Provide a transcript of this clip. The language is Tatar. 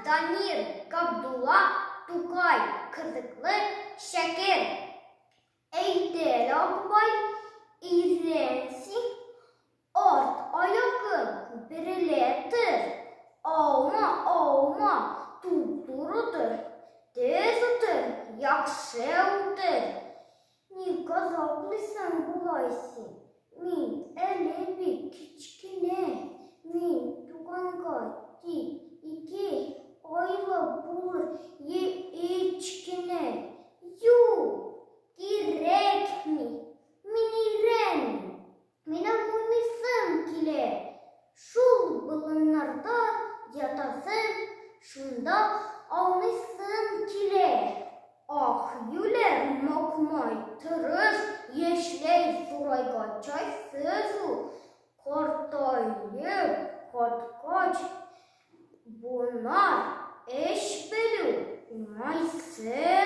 Дамир, Габдулла Тукай, кызыклы шәкерт. Әйтә әле, Акбай, өйрән син, арт аягың күперелә тор. Аума, аума, туп-туры тор, төз утыр, яхшы утыр. Ник газаплыйсың болай син? Мин әле бик кечкенә. Мин туганга тик ике айлык булыр йә өч кенә. Юк, кирәкми, мин өйрәнмим. Минем уйныйсым килә. Шул болыннарда ятасым, шунда ауныйсым килә. Ах, юләр, Мокмай, тырыш, яшьләй зурайгач җайсыз ул. Картаеп каткач, бунар эш белү уңайсыз.